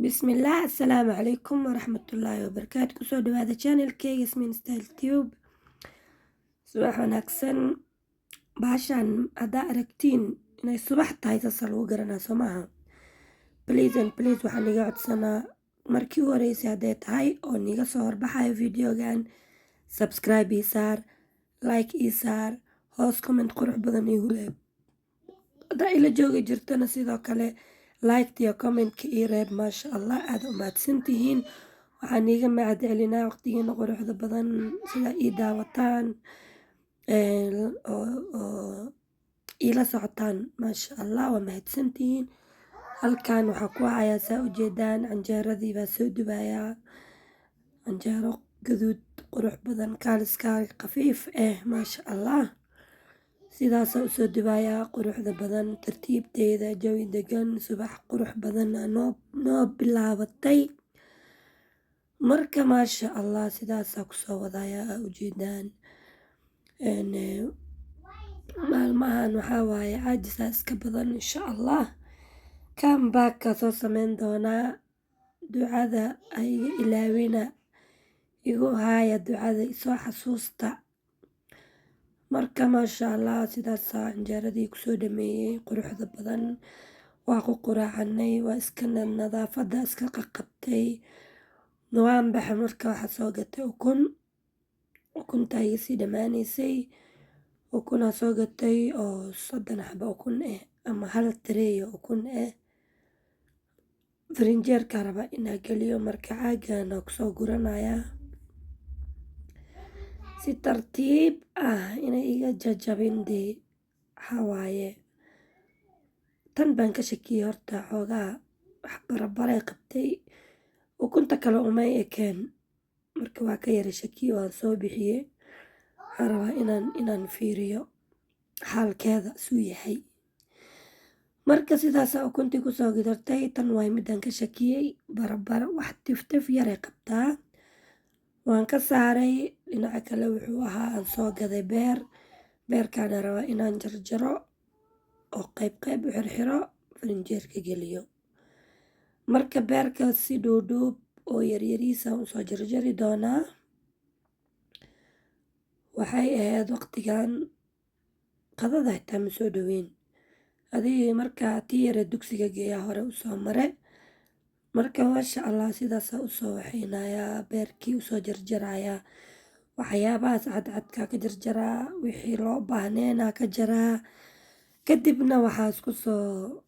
Bismillaah, assalaamu calaykum waraxmatullaahi wabarakaatu. Kusoo dhawaada channelkeyga Yasmin Style Tube. Subax wanaagsan. Bahashan haddaa aragtiin inay subax tahay, saasa lagu garanaa, soo maaha? Please and please, waxaan iga codsanaa, markii u horeysay hadday tahay oo niga soo horbaxayo videogan, subscribe ii saar, like ii saar, hoos comment qurux badan iigu reeb. Haddaa ila joogi jirtana, sidoo kale like iyo commentka ii reeb. Maasha Allah, aada u mahadsantihiin. Waxaan iiga mahad celinaa waqtigiina quruxda badan sida ii daawataan oo iila socotaan. Maasha Allah, waa mahadsantihiin. Halkan waxaa ku hayaa, saa ujeedaan, canjeeradii baa soo dubayaa. Canjeero gaduud qurux badan, kaaliskaaga khafiif ah, maasha Allah. Sidaasaa usoo dubayaa quruxda badan, tartiibteeda, jawi degan, subax qurux badan noo bilaabatay. Marka maasha Allah, sidaasaa kusoo wadayaa, aa ujeedaan. Maalmahan waxaa waaye caajisaa iska badan. Insha Allah comeback-ka soo sameyn doonaa. Ducada ayga ilaawina, igu haaya ducada, isoo xasuusta. Marka maasha Allah, sidaasaa canjeeradii kusoo dhameeyey quruxda badan. Waa ku quraacanay, waa iska nadaafada iska qaqabtay, waan baxay. Marka waxaa soo gatay ukun. Ukunta iga sii dhamaaneysay. Ukunaa soo gatay oo 30 xabo ukun ah ama hal tray oo ukun ah. Farinjeerka rabaa inaa geliyo, marka caagana kusoo guranayaa si tartiib ah, inay iga jajabin. Dee waxaa waaye, tan baan ka shakiyey horta, xoogaa wax barabaray qabtay, ukunta kale umay ekeen. Marka waa ka yara shakiye, waan soo bixiyey. Waxaan rabaa inaan fiiriyo xaalkeeda suu yahay. Marka sidaasaa ukuntii kusoo gidartay. Tan waay midaan ka shakiyey, barabara wax tiftif yaray qabtaa. Waan ka saaray. Dhinaca kale wuxuu ahaa aan soo gaday beer. Beerkaana rabaa inaan jarjaro oo qayb qayb u xirxiro, farinjeerka geliyo. Marka beerka si dhuudhuub oo yaryariisa usoo jarjari doonaa. Waxay ahayd waqtigan qadada xitaa ma soo dhaweyn adigii. Markaa tii yare dugsiga geeyaa hore usoo mare. Marka maasha Allah, sidaasaa usoo waxaynayaa, beerkii usoo jarjarayaa, waxyaabahaas cadcadka ka jarjaraa, wixii loo baahneena ka jaraa. Kadibna waxaa isku soo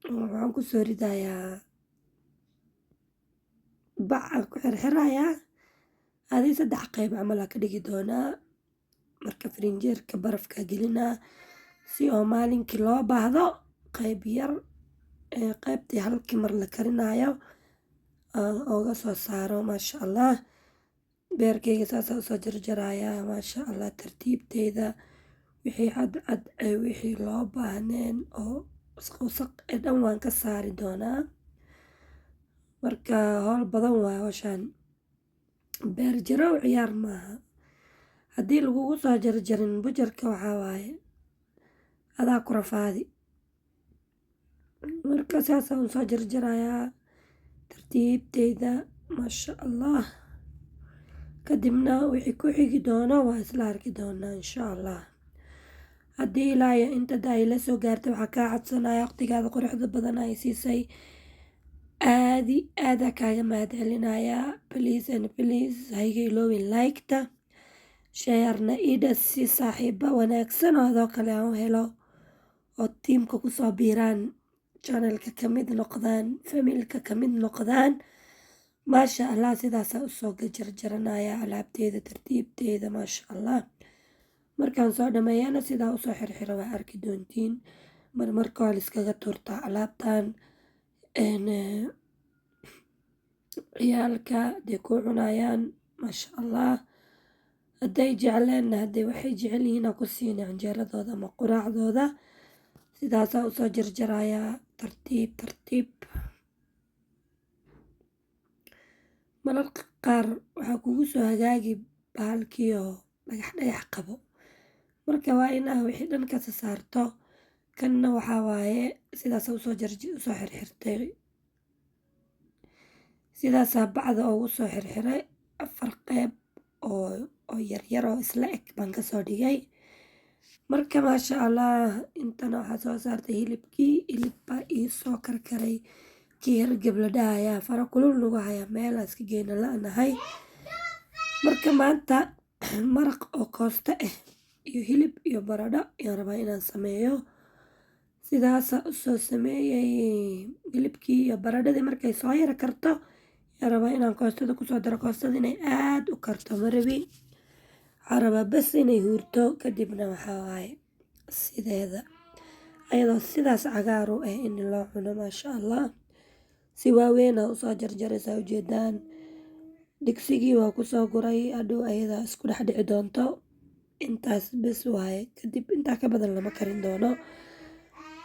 waxaan kusoo ridayaa bac aan ku xirxirayaa. Adii saddex qayb camal aa ka dhigi doonaa. Marka farinjeerka barafka gelinaa si oo maalinkii loo baahdo qayb yar, qaybtii halkii mar la karinayo aan ooga soo saaro. Maasha Allah, beerkeyga saasaa usoo jarjarayaa, maasha Allah, tartiibteeda. Wixii cadcad ee wixii loo baahneen oo wasaq ee dhan waan ka saari doonaa. Marka howl badan waa hawshan. Beer jarow ciyaar maaha. Haddii lagugu soo jarjarin bujarka, waxaa waaye adaa ku rafaadi. Marka saasaan usoo jarjarayaa tartiibteyda, maasha Allah. Kadibna wixii ku xigi doono waa isla arki doonaa, insha Allah. Haddii ilaa iyo inta ay la soo gaartay, waxaa kaa codsanaya waqtigaada quruxda badan ay siisay, aadi aadaa kaaga mahad celinayaa. Please and please, hayga iloobin like-ta, share-na ii si saaxiiba wanaagsan oo adoo kale aan u helo oo tiimka kusoo biiraan, channelka kamid noqdaan, familka kamid noqdaan. Maasha Allah, sidaasaa usoo jarjaranaya alaabteeda tartiibteeda, maasha Allah. Markaan soo dhameeyana, sidaa usoo xirxiro, waa arki doontiin. Marmarka waa liskaga tuurtaa alaabtan. Ciyaalka hadday ku cunayaan, maasha Allah. Hadday jecleenna, hadday waxay jecel yihiin aa ku siina canjeeradooda ama quraacdooda. Sidaasaa usoo jarjarayaa tartiib tartiib. Mararka qaar waxaa kugu soo hagaagi bahalkii oo dhagax dhagax qabo. Marka waa inaa wixii dhan kasa saarto. Kanna waxaa waaye sidaas usoo xirxirtay. Sidaasaa bacda ugu soo xirxiray, afar qeyb oo yaryar oo isla eg baan kasoo dhigay. Marka maasha Allah, intana waxaa soo saartay hilibkii. Hilib baa ii soo karkaray, kii hergeb la dhahayaa, fara kulul nagu hayaa, meel aan iska geyna la-nahay. Marka maanta maraq oo koosto ah iyo hilib iyo baradho ayaan rabaa inaan sameeyo. Sidaasa usoo sameeyey hilibkii iyo baradhadii. Markay soo yara karto ayaan rabaa inaan koostada kusoo daro. Koostada inay aada u karto ma rabi, waxaan rabaa bas inay huurto. Kadibna waxaa waaye sideeda ayadoo sidaas cagaar u ah in loo cuno. Maasha Allah, si waaweyn aa usoo jarjaraysaa. Ujeedaan, digsigii waa kusoo guray. Hadhow ayadaa isku dhex dhici doonto. Intaas bes waaye, kadib intaa ka badan lama karin doono.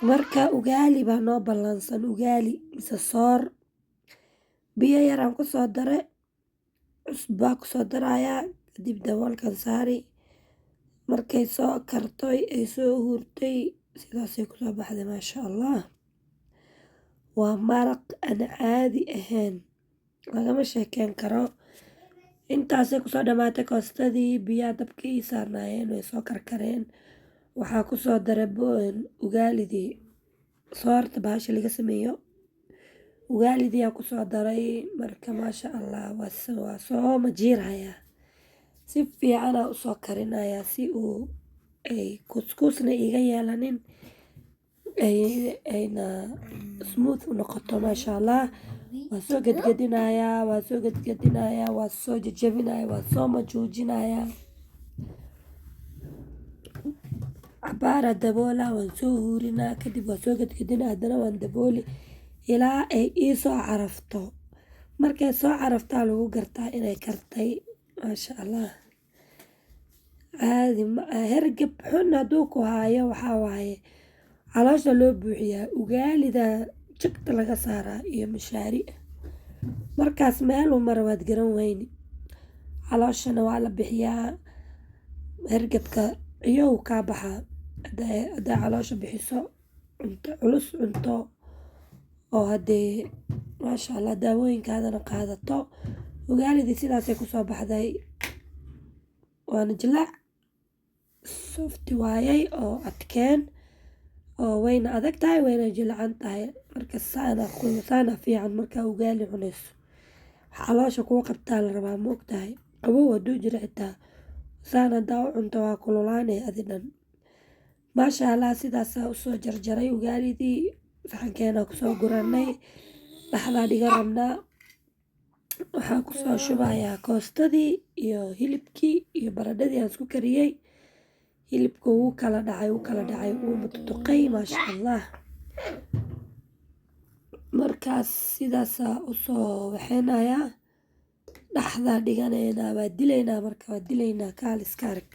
Marka ugaali baa noo ballansan, ugaali mise soor. Biyo yaraan kusoo dare, cusbaa kusoo darayaa, kadib daboolkan saari. Markay soo kartoy ay soo huurtay, sidaasay kusoo baxday. Maasha Allah, waa maraq aan caadi ahayn, lagama sheekeyn karo. Intaasay kusoo dhamaatay koostadii. Biyaha dabka ii saarnaayeen way soo karkareen. Waxaa kusoo daray ugaalidii, soorta bahasha laga sameeyo, ugaalidii aa kusoo daray. Marka maasha Allah, waa soo majiirhayaa, si fiicanaa usoo karinayaa si uu ay kuskuusna iiga yeelanin, ayna smooth u noqoto. Maasha Allah, waa soo gedgedinayaa, waa soo gedgedinayaa, waa soo jajabinayaa, waa soo majuujinayaa. Cabaara daboola, waan soo huurinaa, kadib waa soo gedgedinaa, haddana waan dabooli ilaa ay ii soo carafto. Markay soo caraftaa lagu gartaa inay kartay. Maasha Allah, caadi ma aha. Hergeb xun hadduu ku haayo, waxaa waaye caloosha loo buuxiyaa, ugaalida jigta laga saaraa iyo mishaari. Markaas meel uu maro waad garan weyni. Calooshana waa la bixiyaa, hergebka ciyow kaa baxaa haddaa caloosha bixiso, cunto culus cunto oo haddee maasha Allah daawooyinkaadana qaadato. Ugaalidii sidaasay kusoo baxday, waana jilaac, soft waayay oo adkeen oo wayna adag tahay, wayna jilacan tahay. Marka saana fiican markaa ugaali cunayso, caloosha kuu qabtaa la rabaa, ma ogtahay? Qabow hadduu jiro xitaa, saan haddaa u cunto waa kululaanay adi dhan. Maasha Allah, sidaasaa usoo jarjaray ugaalidii. Saxankeena kusoo guranay, dhaxdaa dhiga rabnaa. Waxaa kusoo shubayaa koostadii iyo hilibkii iyo baradhadii aan isku kariyey. Hilibka wuu kala dhacay, wuu kala dhacay, wuu mututuqay. Maasha Allah, markaas sidaasaa usoo waxeynayaa, dhaxdaa dhiganaynaa, waa dilaynaa. Marka waa dilaynaa, kaal iska arag.